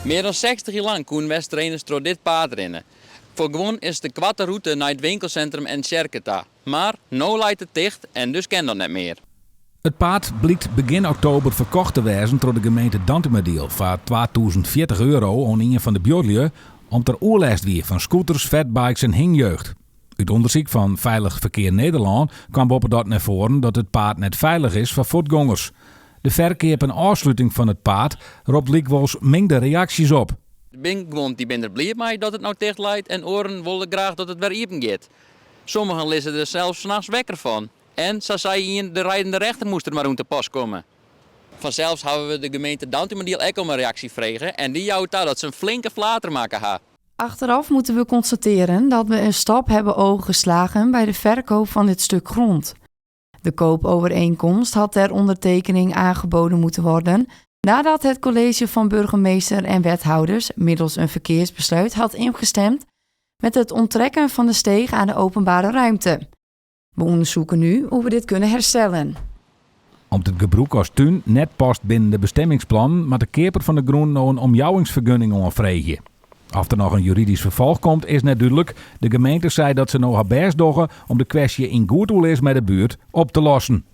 Mear dan 60 jier lang koenen Westereners troch dit paad rinne. Foar guon is it de koarte rûte nei it winkelsintrum en tsjerke ta. Mar no leit it ticht en dus kin dat net mear. It paad blykt begjin oktober ferkocht te wêzen troch de gemeente Dantumadiel foar 2040 euro oan ien fan de buorlju om't der oerlêst wie fan scooters, fatbikes en hingjeugd. Ut ûndersyk fan Veilig Verkeer Nederlân kaam boppedat nei foaren dat it paad net feilich is foar fuotgongers. De ferkeap en ôfsluting fan it paad ropt lykwols mingde reaksjes op. Der binne guon dy binne der bliid mei dat it no ticht leit en oaren wolle graach dat it wer iepen giet. Sommigen lizze der sels nachts wekker fan. En, sa sei ien, de rijdende rechter moast der mar oan te pas komme. Fansels hawwe we de gemeente Dantumadiel ek om in reaksje frege en dy jout ta dat se in flinke flater makke ha. Achteraf moeten we constateren dat we een stap hebben overgeslagen bij de verkoop van dit stuk grond. De koopovereenkomst had ter ondertekening aangeboden moeten worden nadat het college van burgemeester en wethouders middels een verkeersbesluit had ingestemd met het onttrekken van de steeg aan de openbare ruimte. We onderzoeken nu hoe we dit kunnen herstellen. Om't it gebrûk as tún net past binnen de bestimmingsplannen, moat de keaper fan de grûn no in omjouwingsfergunning oanfreegje. Oft der noch in juridysk ferfolch komt, is net dúdlik. De gemeente seit dat se no har bêst dogge om de kwestje yn goed oerlis mei de buert op te lossen.